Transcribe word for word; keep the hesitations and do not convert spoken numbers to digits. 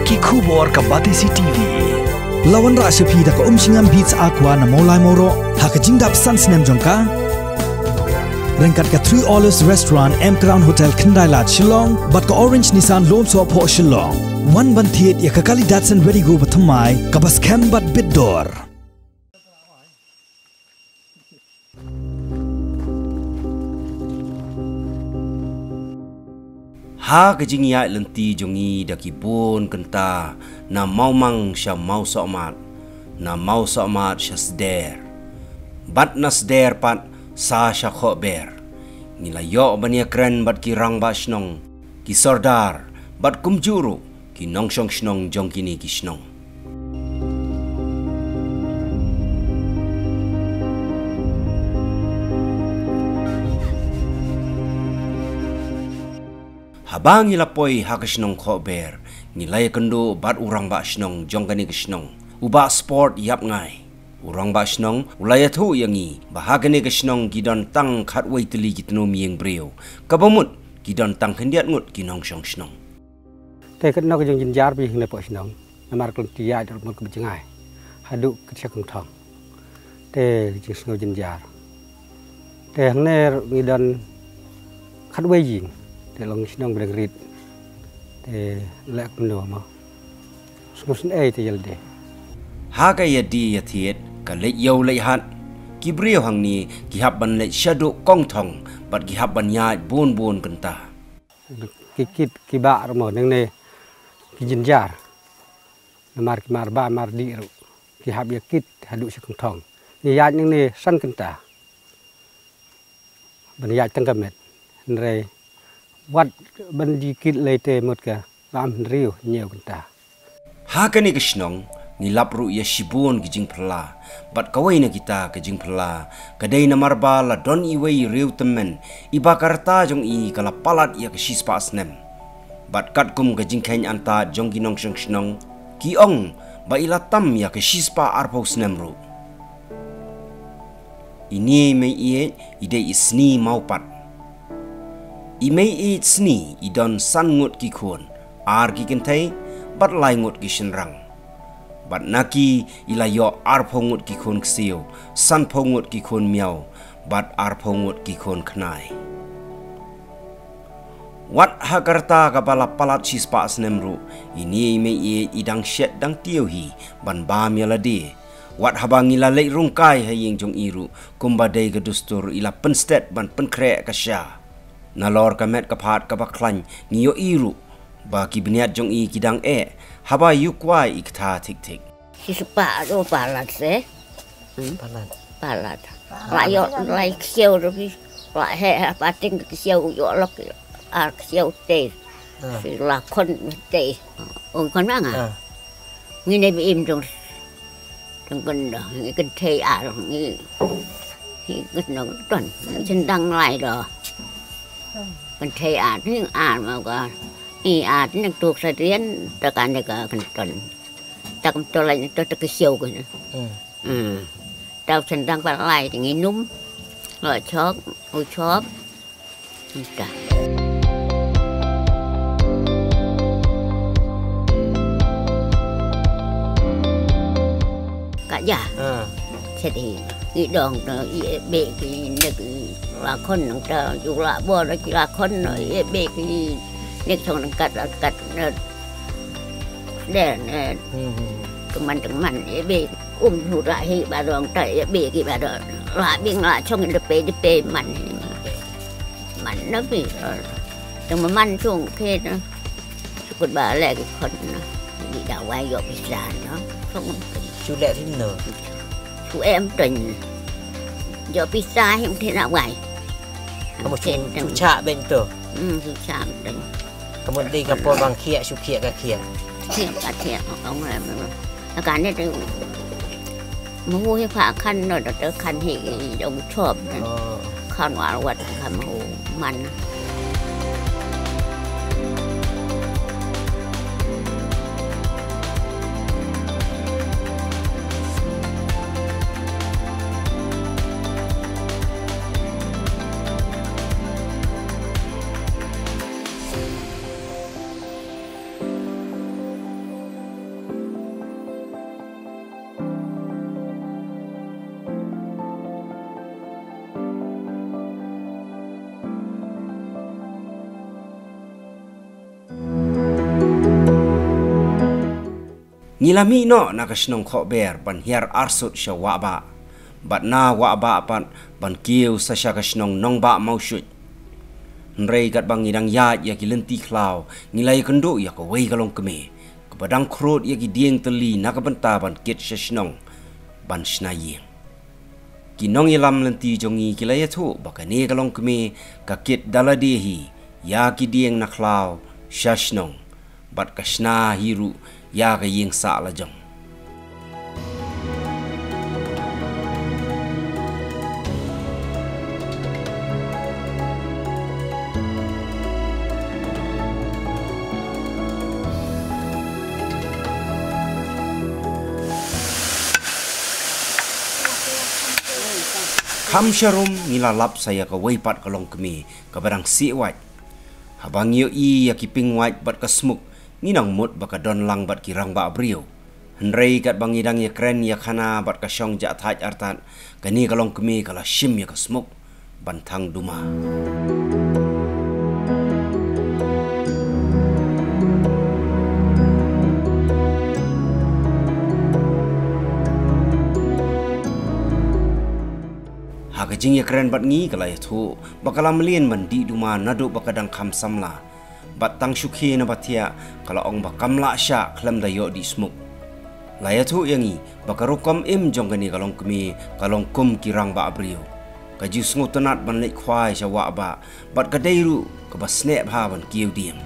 Ki khubor ka Batesi T V. La wanrah sha phi da ka Umshngam Beats Aqua na Mawlai Mawroh ha ka jingdap san snem jong ka. Ryngkat ka Three Olives Restaurant, M Crown Hotel, Khyndai Lad, Shillong, bad ka Orange Nissan Lumsohphoh, Shillong. Wan ban thied ïa ka kali Datsun Redi-GO bathymmai kaba skhem bad bit dor. Ha ka jingïaid lynti jong ngi da ki bun kynta, na Mawmang sha Mawsohmat, na Mawsohmat sha Sder, bad na Sder pat sa sha Khohber, ngi la ïoh ban ïakren bad ki rangbah shnong, ki sordar, bad kumjuh ruh ki nongshong shnong jong kine ki shnong. Haba ngi la poi ha ka shnong Khohber, ngi la ïakynduh bad u rangbah shnong jong kane ka shnong, u Bah Sport Ïapngai. U rangbah shnong u la ïathuh ïa ngi ba ha kane ka shnong ki don tang khatwei tylli ki tnum ïing briew, kaba mut ki don tang khyndiat ngut ki nongshong shnong. Te katno ka jingjynjar ba ïeng hangne hapoh shnong, namar ka lynti ïaid ruh mut kaba jngai haduh ka sha Kongthong. Te ka jingsngew jynjar. Te hangne ruh ngi don khatwei ïing, te long shnong ba dang rit. Te leh kumno mo, sngewsynei te ïa lade. Ha ka ïadie ïathied, ka leit ïew leit hat, ki briew hangne ki hap ban leit shaduh Kongthong bad ki hap ban ïaid bun bun kynta. Ki kit ki bah ruh mo nangne ki jynjar. Namar ki mar bah mar dih ruh ki hap ïa kit haduh sha Kongthong. Ngi ïaid nangne san kynta ban ïaid tang ka met. Hynrei wat ban die kit lei te mut ka lam hynriew hynñiew kynta. Ha kane ka shnong ngi lap ruh ïa shibun ki jingphylla, bad kawei na kita ka jingphylla ka dei namar ba la don iwei i riew tymmen iba ka rta jong i ka la palat ïa ka shispah snem. Bad katkum ka jingkheiñ antad jong ki nongshong shnong, ki ong ba i la tam ïa ka shispah arphew snem ruh. Ine i mei ïeit i dei i Sni Mawpat. I mei ïeit Sni i don san ngut ki khun, ar ki kynthei bad lai ngut ki shynrang. Bad na ki i la ïoh arphew ngut ki khun ksiew, sanphew ngut ki khun miaw bad arphew ngut ki khun khnai. Wat ha ka rta kaba la palat shispah snem ruh, ine i mei ïeit i dang shet dang tiew hi ban bam ïa lade. Wat haba ngi la leit rung kai ha ïing jong i ruh, kumba dei ka dustur i la pynstet ban pynkhreh ka sha. Nalor ka met ka phad kaba khlaiñ ngi ïohi ruh ba ki bniat jong i ki dang eh haba ïuh kwai i ktha thik thik. Shispah ruh palat se. Hmm? Palat. Palat. La ïoh lai ksiew ruh phi. La heh ha pating ksiew ïoh lok ar ksiew te. Ah. Shi la khon te. Ong khon ma nga. Ah. Ngi ne bi im dong. Dong kon dong ngi kynthei ar ngi. Ngi kynthei ar ton. Ngi sendang lai do. Kynthei ar ngi ar ma ka. I ar ngi tuk sa dien ta ka ne ka kynton. Ta kam to lai to ta ksiew ko. Hmm. Hmm. Tau sendang ba lai ngi num. Lo chok, u chok. Ka ja. Ha. Sedi. I dong to i be ki ne ki la khon nang ta ju la bo da ki la khon no i be ki ne song nang kat kat ne. Den ne. Hmm, hmm. Teman teman i be um hu ra hi ba dong ta i be ki ba dong. La bing la chong de pe de pe man. Man na phi. Tang ma man chung khe na. Sukut ba le ki khon na. Di da wai ïoh pisa na. Chung. Chu le rin no. Chu em tang. Ïoh pisa him the na wai. Kamu chu, chu cha ben to. Hmm, chu cha ben. Kamu di ka por bang khia chu khia ka khia. Khia ka khia ong le. Ka ne te. Mu hi pha khan no da te khan hi jong chop. Oh. Khan wa wat khan mu man. Ngi la mih noh na ka shnong Khohber ban hiar arsut sha Wahbah, bad na Wahbah pat ban kiew sa sha ka shnong Nongbah Mawshuit. Hynrei katba ngi dang ïaid ïa ki lynti khlaw, ngi la ïakynduh ïa kawei ka longkmie kaba dang khrud ïa ki dieng tylli na ka bynta ban kit sha shnong ban shna ïing. Ki nongïalam lynti jong ngi ki la ïathuh ba kane ka longkmie ka kit da lade hi ïa ki dieng na khlaw sha shnong, bad ka shna hi ruh ïa ka ïing sah lajong. Kham sharum ngi la lap sa ïa kawei pat ka longkmie kaba dang sih wait. Haba ngi ïohi ïa ki ping wait bad ka smuk, ngi nang mut ba ka don lang bad ki rangbah briew. Hynrei katba ngi dang ïakren ïakhana bad ka shong jahthait artat, kane ka longkmie ka la shim ïa ka smuk ban thang duma. Ha ka jingïakren bad ngi ka la ïathuh ba ka la mlien ban dih duma naduh ba ka dang kham samla, bad tang shu khie na ba thiah ka la ong ba kam lah shah khlem da ïoh dih smuk. La ïathuh ïa ngi ba ka rukom im jong kane ka longkmie ka long kum ki rangbah briew. Ka ju sngewtynnat ban leit khwai sha Wahbah, bad ka dei ruh kaba snieh bha ban kiew dieng.